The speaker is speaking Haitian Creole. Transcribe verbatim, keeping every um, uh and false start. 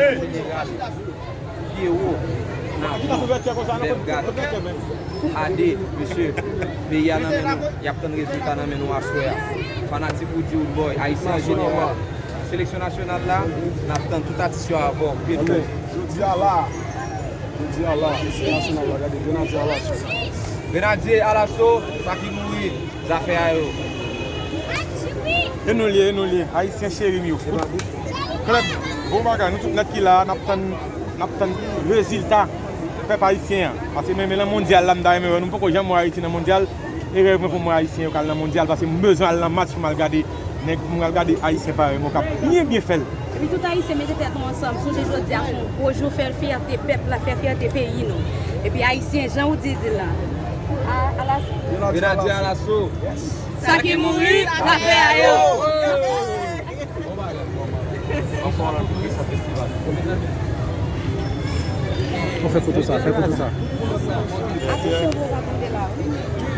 Jeneral, Pyero, Nafou, Bèlgad, Ade, mesye, peyi a nan men nou, y ap tann rezilta nan men nou aswè a. Fanatik Roody Roodboy, Ayisyen an jeneral, seleksyon nasyonal la, n ap tann tout atis yo avè w, Pedro. Jodi a la, jodi a la, seleksyon nasyonal la, gade, Grenadye Alaso. Grenadye Alaso, sa ki mouri. Zafè a yo. E nou l ye, e nou l ye. Ayisyen cheri m yo. Klèb, bon bagay. Nou tout nèt ki la a, n ap tann, n ap tann rezilta pèp ayisyen an. Paske mwen menm nan mondyal la, m ta renmen wè nou. M poko janm wè Ayiti nan mondyal. E rèv mwen pou m wè Ayisyen yo k al nan mondyal. Paske m bezwen al nan match pou m al gade nèg, pou m al gade Ayisyen parèy mwen k ap byen, byen fè l. Epi tout Ayisyen mete tèt nou ansanm. Sonje jodi a se yon gwo jou, fè fyète pèp la, fè fyète peyi nou. Epi Ayisyen, jan ou di, di la. A, Alaso. Grenadye Alaso. Sa ki mouri, zafè a yo. Bon, fè foto sa, fè foto sa. Atansyon pou w pa tonbe la, wi.